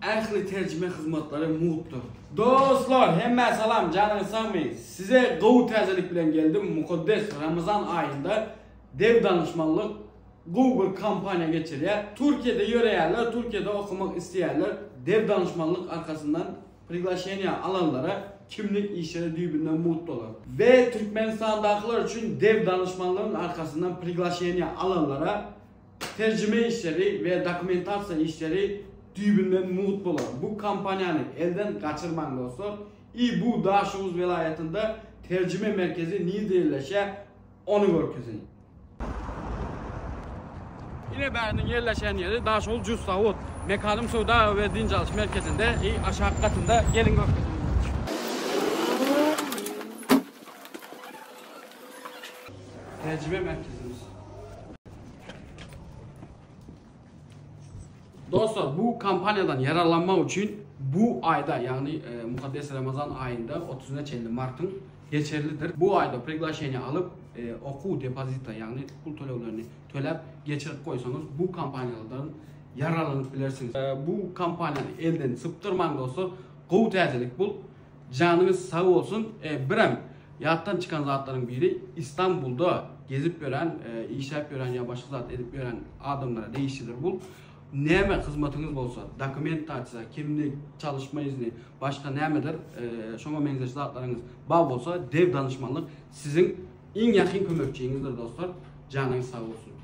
Ähli terjime hyzmatlary mugtdur. Dostlar hemmä salam janyňyz sagmy size gowy täzelik bilen geldim mukaddes Ramazan aýynda dev danyşmanlyk gowy bir kampaniýa geçirýär Türkiýede ýöreýärler Türkiýede okamak isleýärler dev danyşmanlyk arkasyndan priglaşeniýa alanlara kimlik işleri düýbünden mugt bolar we Türkmenistandakylar üçin dev danyşmanlygyň arkasyndan priglaşeniýa alanlara Terjime işleri we dokumentasiýa işleri düýbünden mugt bolar. Bu kampaniýany elden gaçyrmaň dostlar. I bu Daşoguz welaýatynda terjime merkezi nirde ýerleşýär ony görkezeýin. Ine bäriniň ýerleşen ýeri Daşoguz Jüzsawut Mekanym söwda we dynç alyş merkezinde i aşak gatynda geliň görkezeýin. Terjime merkezimiz. Dostlar, bu kampaniýadan ýararlanmak üçin bu aýda, ýagny e, mukaddes Ramazan aýynda 30-na çenli martyň geçerlidir. Bu aýda priglaşeniýe alyp, e, okuw depozita, ýagny pul töleglerini töläp geçirip goýsaňyz, bu kampaniýadan ýararlanyp bilersiňiz. E, bu kampaniýany elden sypdyrmaň dostlar. Gowy täzelik bu. Janyňyz sag bolsun. E, birem ýatdan çykan zatlaryň biri Istanbulda gezip ýören, e, işläp ýören ýa başga zat edip ýören adamlara degişlidir bu. Näme hyzmatyňyz bolsa, dokumentasiýa, kimlik, çalyşma izni, başga nämedir, e, şoňa meňzeş zatlaryňyz bar bolsa, dev danışmanlyk siziň iň ýakyn kömekçiňizdir dostlar. Janyňyz sag bolsun.